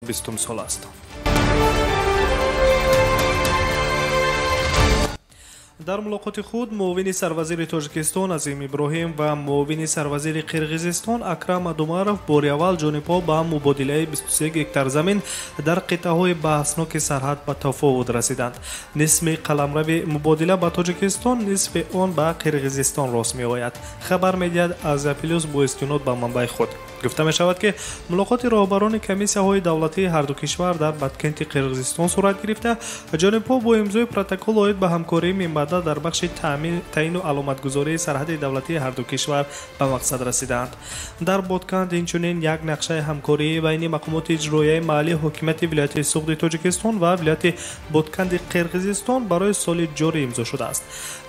20 сол аст. Дар мулоқоти худ муовини сарвазири Тоҷикистон Азим Иброҳим ва муовини сарвазири Қирғизистон Акрам Адумаров бори аввал ҷонибҳо ба мубодилаи 23 гектар замин дар қитъаҳои баҳсноки сарҳад ба тафовут расиданд. Нисфи қаламрави мубодила ба Тоҷикистон, нисфи он ба Қирғизистон рост меояд. Хабар медиҳад Азия Плюс бо истинод ба манбаи худ. Гуфта мешавад, ки мулоқоти роҳбарони комиссияҳои давлатии ҳарду кишвар дар Баткенти Қирғизистон сурат гирифта, ҷонибҳо бо имзои протокол оид ба ҳамкории минбаъда дар бахши таъину аломатгузории сарҳади давлатии ҳарду кишвар ба мақсад расидаанд. Дар Ботканд инчунин як нақшаи ҳамкории байни мақомоти иҷроияи маҳаллии ҳокимияти вилояти Суғди Тоҷикистон ва вилояти Ботканди Қирғизистон барои соли ҷорӣ имзо шудааст.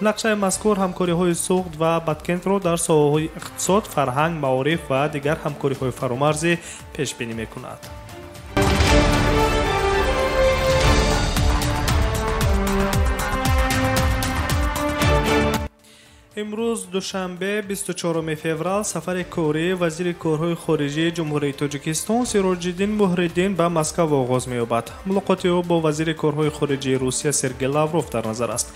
Нақшаи мазкур ҳамкориҳои Суғд ва Баткентро дар соҳаҳои иқтисод, фарҳанг, маориф ва дигар ҳамкориҳои фаромарзӣ пешбинӣ мекунад. Имрӯз душанбе, 24 феврал, сафари кории вазири корҳои хориҷии Ҷумҳурии Тоҷикистон Сироҷиддин Муҳриддин ба Москав оғоз меёбад. Мулоқоти ӯ бо вазири корҳои хориҷии Русия Сергей Лавров дар назар аст.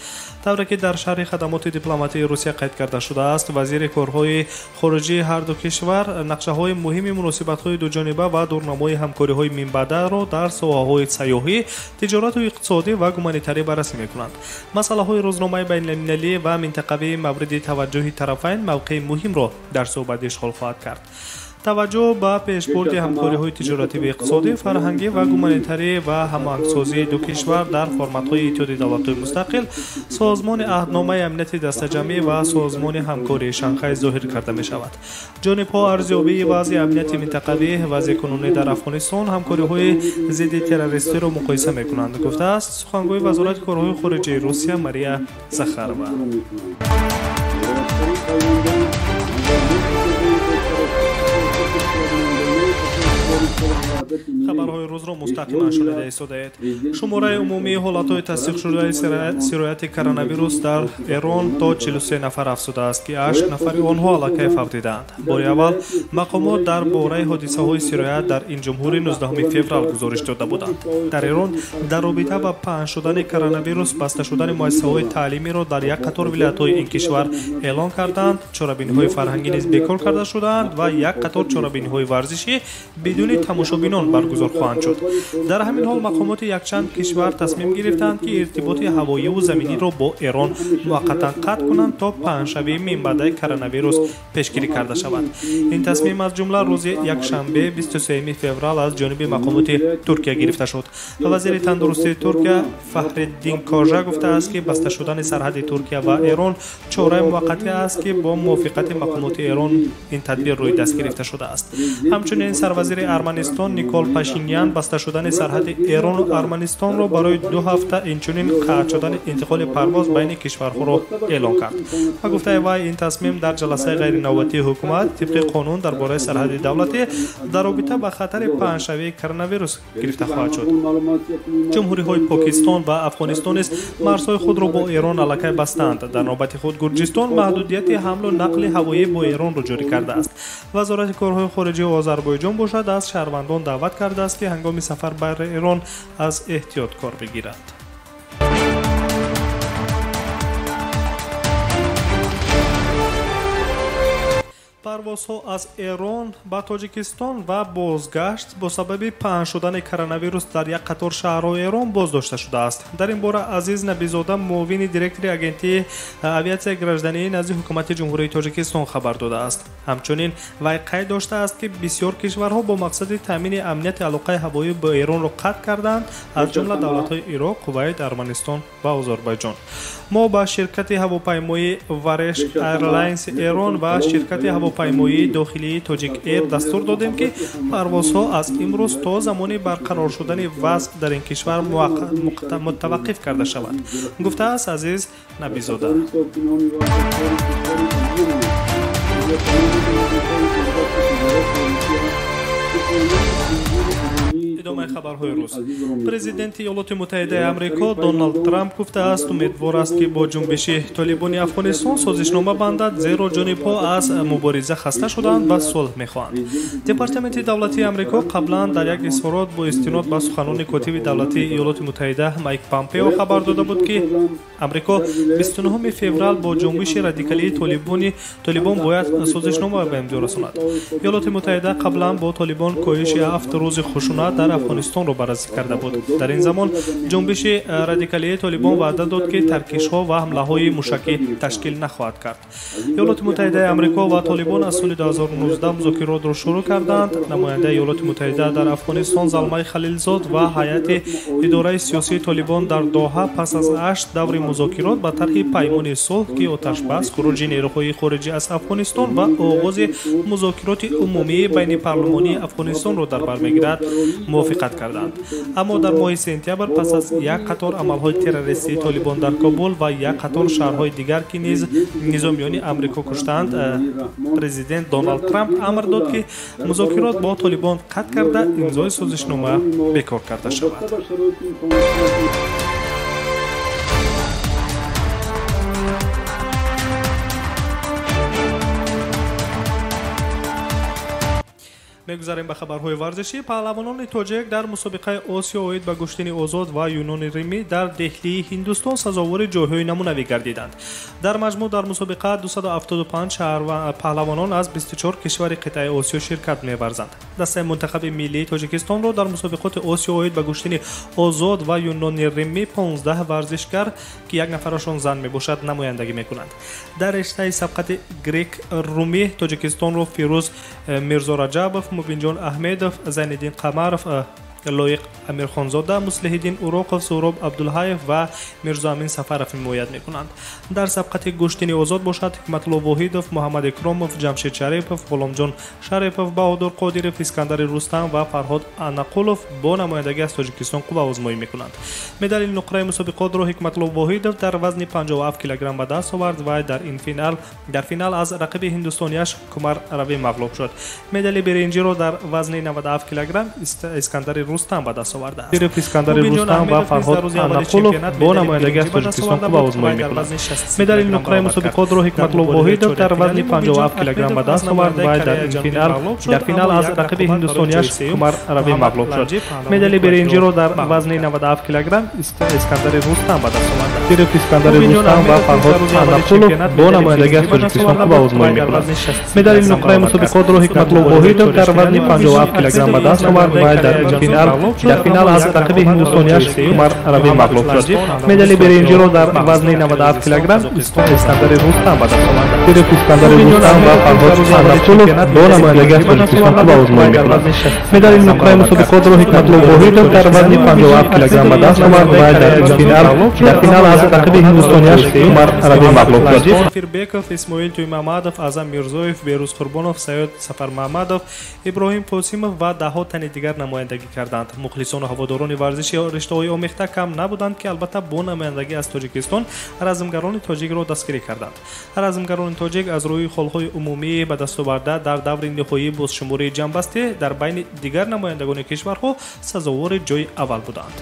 Тавре ки дар шарҳи хадамоти дипломатии Русия қайд карда шудааст, вазири корҳои хориҷии ҳарду кишвар нақшаҳои муҳими муносибатҳои дуҷониба ва дурнамои ҳамкориҳои минбаъдаро дар соҳаҳои сайёҳӣ, тиҷорату иқтисодӣ ва гуманитарӣ баррасӣ мекунанд. Масъалаҳои рӯзномаи байналмилалӣ ва минтақавии мавриди таваҷҷӯҳи тарафайн мавқеи муҳимро дар суҳбат ишғол хоҳад кард. Таваҷҷӯҳ ба пешбурди ҳамкориҳои тиҷоративу иқтисодӣ, фарҳангӣ ва гуманитарӣ ва ҳамоҳангсозии ду кишвар дар форматҳои Иттиҳоди давлатҳои мустақил, Созмони аҳдномаи амнияти дастаҷамъӣ ва Созмони ҳамкории Шанхай зоҳир карда мешавад. Ҷонибҳо арзёбии вазъи амнияти минтақавӣ, вазъи кунунӣ дар Афғонистон, ҳамкориҳои зидди террористиро муқоиса мекунанд, гуфтааст сухангӯи Вазорати корҳои хориҷии Русия Мария Захарова. Хабарҳои рӯзро мустақиман шунида истодаед. Шумораи умумии ҳолатҳои тасдиқшудаи сирояти коронавирус дар Эрон то 43 нафар афзудааст, ки 8 нафари онҳо аллакай фавтидаанд. Бори аввал мақомот дар бораи ҳодисаҳои сироят дар ин ҷумҳурӣ 19 феврал гузориш дода буданд. Дар Эрон дар робита ба паҳн шудани коронавирус баста шудани муассисаҳои таълимиро дар як қатор вилоятҳои ин кишвар эълон карданд, чорабиниҳои фарҳангӣ низ бекор карда шудаанд ва як қатор чорабиниҳои варзишӣ бидуни тамошобинон баргузор хоҳанд шуд. Дар ҳамин ҳол мақомоти якчанд кишвар тасмим гирифтанд, ки иртиботи ҳавоиву заминиро бо Эрон муваққатан қатъ кунанд, то паҳншавии минбаъдаи коронавирус пешгирӣ карда шавад. Ин тасмим аз ҷумла рӯзи якшанбе, 23 феврал аз ҷониби мақомоти Туркия гирифта шуд. Вазири тандурустии Туркия Фахриддин Кожа гуфтааст, ки баста шудани сарҳади Туркия ва Эрон чораи муваққатӣ аст, ки бо мувофиқати мақомоти Эрон ин тадбир рӯи даст гирифта шудааст. Ҳамчунин сарвазири Арманистон Никол Пашинян баста шудани сарҳади Эрону Арманистонро барои 2 ҳафта, инчунин қатъ шудани интиқоли парвоз байни кишварҳоро эълон кард. Ба гуфтаи вай, ин тасмим дар ҷаласаи ғайринавбатии ҳукумат тибқи қонун дар бораи сарҳади давлатӣ дар робита ба хатари паҳншавии коронавирус гирифта хоҳад шуд. Ҷумҳуриҳои Покистон ва Афғонистон низ марзҳои худро бо Эрон аллакай бастаанд. Дар навбати худ Гурҷистон маҳдудияти ҳамлу нақли ҳавоӣ бо Эронро ҷорӣ кардааст. Вазорати корҳои хориҷии Озарбойҷон бошад, аз шаҳрвандон даъват кардааст, ки ҳангоми сафар ба Эрон аз эҳтиёт кор бигиранд. Парвозҳо аз Эрон ба Тоҷикистон ва бозгашт бо сабаби паҳн шудани коронавирус дар як қатор шаҳрҳои Эрон боздошта шудааст. Дар ин бора Азиз Набизода, муовини директори агентии авиатсияи граждании назди ҳукумати Ҷумҳурии Тоҷикистон хабар додааст. Ҳамчунин вай қайд доштааст, ки бисёр кишварҳо бо мақсади таъмини амнияти алоқаи ҳавоӣ бо Эронро қатъ карданд, аз ҷумла давлатҳои Ироқ, Кувайт, Арманистон ва Озарбойҷон. Мо ба ширкати ҳавопаймоии Вареш Airlines Эрон ва ширкати ҳавопаймоии дохилии Тоҷик Эйр дастур додем, ки парвозҳо аз имрӯз то замони барқарор шудани вазъ дар ин кишвар мутаваққиф карда шавад, гуфтааст Азиз Набизода. Идомаи хабарҳои рӯз. Президенти Иёлоти Муттаҳидаи Амрико Доналд Трамп гуфтааст, умедвор аст, ки бо ҷунбиши Толибони Афғонистон созишнома бандад, зеро ҷонибҳо аз мубориза хаста шуданд ва сулҳ мехоҳанд. Департаменти давлатии Амрико қаблан дар як изҳорот бо истинод ба суханони котиби давлатии Иёлоти Муттаҳида Майк Помпео хабар дода буд, ки Амрико 29 феврал бо ҷунбиши радикалии Толибон бояд созишнома ба имзо расонад. Иёлоти Муттаҳида қаблан бо Толибон коҳиши 7 рӯзи хушунат дар Афғонистонро баррасӣ карда буд. Дар ин замон ҷунбиши радикалии Толибон ваъда дод, ки таркишҳо ва ҳамлаҳои мушакӣ ташкил нахоҳад кард. Иёлоти Муттаҳидаи Амрико ва Толибон аз соли 2019 музокиротро шурӯъ карданд. Намояндаи Иёлоти Муттаҳида дар Афғонистон Залмай Халилзод ва ҳайати идораи сиёсии Толибон дар Доҳа пас аз 8 даври музокирот ба тарҳи паймони сулҳ, ки оташбас, хуруҷи нерӯҳои хориҷӣ аз Афғонистон ва оғози музокироти умумии байни парлумонии Афғонистонро дар бар мегирад, мувофиқат карданд. Аммо дар моҳи сентябр пас аз як қатор амалҳои террористии Толибон дар Кобул ва як қатор шаҳрҳои дигар, ки низ низомиёни Амрико куштаанд, президент Доналд Трамп амр дод, ки музокирот бо Толибон қатъ карда, имзои созишнома бекор карда шавад. Мегузарем ба хабарҳои варзишӣ. Паҳлавонони тоҷик дар мусобиқаи Осиё оид ба гӯштини озод ва юнони римӣ дар Деҳлии Ҳиндустон сазовори ҷойҳои намунавӣ гардиданд. Дар маҷмӯъ дар мусобиқа 275 паҳлавонон аз 24 кишвари қитъаи Осиё ширкат меварзанд. Дастаи мунтахаби миллии Тоҷикистонро дар мусобиқоти Осиё оид ба гӯштини озод ва юнони римӣ 15 варзишгар, ки як нафарашон зан мебошад, намояндагӣ мекунанд. Дар рештаи сабқати грек румӣ Тоҷикистонро Фирӯз Мирзораҷабов, Мубинҷон Аҳмедов, Зайниддин Қамаров, Лоиқ Амирхонзода, Муслиҳиддин Уроқов, Суҳроб Абдулҳаев ва Мирзоамин Сафаров ҳимоят мекунанд. Дар сабқати гӯштини озод бошад, Ҳикматулло Воҳидов, Муҳаммад Икромов, Ҷамшед Шарипов, Ғуломҷон Шарипов, Баҳодур Қодиров, Искандари Рустам ва Фарҳод Анақулов бо намояндагӣ аз Тоҷикистон қувваозмоӣ мекунанд. Медали нуқраи мусобиқотро Ҳикматулло Воҳидов дар вазни 57 килограмм ба даст овард ва дар финал аз рақиби ҳиндустонияш Кумар Рави мағлуб шуд. Медали биринҷиро дар вазни 97 килограмм Искандари Рустам ба даст овардааст. Искандари Рустам ва Фарҳод Анақулов бо намояндагӣ аз Тоҷикистон қувваозмоӣ мекунанд. Медали нуқраи мусобиқотро Ҳикматулло Воҳидов дар вазни 57 килограмм ба даст овард ва дар финал аз рақиби ҳиндустонияш Кумар Рави мағлуб шуд. Медали биринҷиро дар вазни 97 килограмм Искандари Рустам ба даст овардааст. Искандари Рустам ва Фарҳод Анақулов бо намояндагӣ аз Тоҷикистон қувваозмоӣ мекунанд. Медали нуқраи мусобиқотро Ҳикматулло Воҳидов дар вазни 57 килограмм ба даст овард ва дар финал аз рақиби ҳиндустонияш Кумар Рави мағлуб шуд. Медали биринҷиро дар вазни 97 килограмм Искандари Рустам ба даст овард. Искандари Рустам ва Фарҳод Анақулов бо намояндагӣ аз Тоҷикистон қувваозмоӣ мекунанд. Медали нуқраи мусобиқотро Ҳикматулло Воҳидов дар вазни 57 килограмм ба даст овард ва дар финал аз рақиби ҳиндустонияш Кумар Рави мағлуб шуд. Фирбеков, Исмоил Тӯймамадов, Азам Мирзоев, Берӯз Қурбонов, Саёд Сафармаҳмадов, Иброҳим Қосимов ва даҳҳо тани дигар намояндагӣ карданд. Мухлисону ҳаводорони варзиши риштаҳои омехта кам набуданд, ки албатта бо намояндагӣ аз Тоҷикистон размгарони тоҷикро дастгирӣ карданд. Размгарони тоҷик аз рӯи холҳои умумии ба даст оварда дар даври ниҳоии бозшумории ҷамъбастӣ дар байни дигар намояндагони кишварҳо сазовори ҷойи аввал буданд.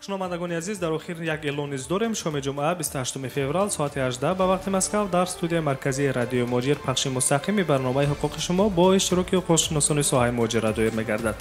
Шунавандагони азиз, дар охир як эълон низ дорем. Шоми ҷумъа 28 феврал соати 18 ба вақти Москав дар студияи марказии радиои Муҳоҷир пахши мустақими барномаи ҳуқуқи шумо бо иштироки ҳуқуқшиносони соҳаи муҳоҷират доир мегардад.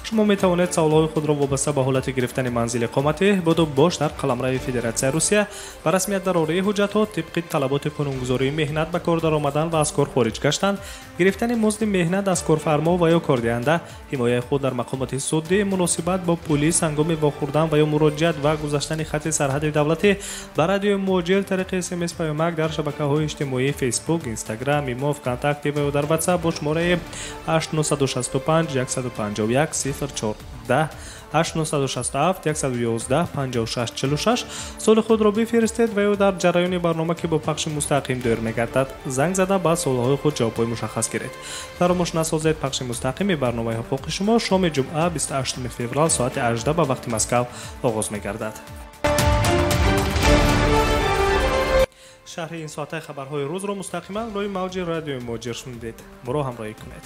Шумо метавонед саволҳои худро вобаста ба ҳолати гирифтани манзили иқоматӣ, буду бош дар қаламрави Федератсияи Русия, ба расмият дарории ҳуҷҷатҳо тибқи талаботи қонунгузории меҳнат, ба кор даромадан ва аз кор хориҷ гаштан, гирифтани музди меҳнат аз корфармо ва ё кордиҳанда, ҳимояи худ дар мақомоти судӣ, муносибат бо пулис ҳангоми вохӯрдан ва ё муроҷиат ва гузаштани хати сарҳади давлатӣ ба радиои Муҳоҷир тариқи СМС паёмак дар шабакаҳои иҷтимоӣ Фейсбук, Инстаграм, Имо, ВКонтакте ва ё дар WhatsApp бо шумораи 8965 151 04 10 8967 111 56 46 суоли худро бифиристед ва ё дар ҷараёни барнома, ки бо пахши мустақим доир мегардад, занг зада ба суолҳои худ ҷавобҳои мушаххас гиред. Фаромӯш насозед, пахши мустақими барномаи ҳуқуқи шумо шоми ҷумъа 28 феврал соати 18 ба вақти Москав оғоз мегардад. Шарҳи ин соатаи хабарҳои рӯзро мустақиман рӯи мавҷи радиои Муҳоҷир шунидед. Моро ҳамроҳӣ кунед.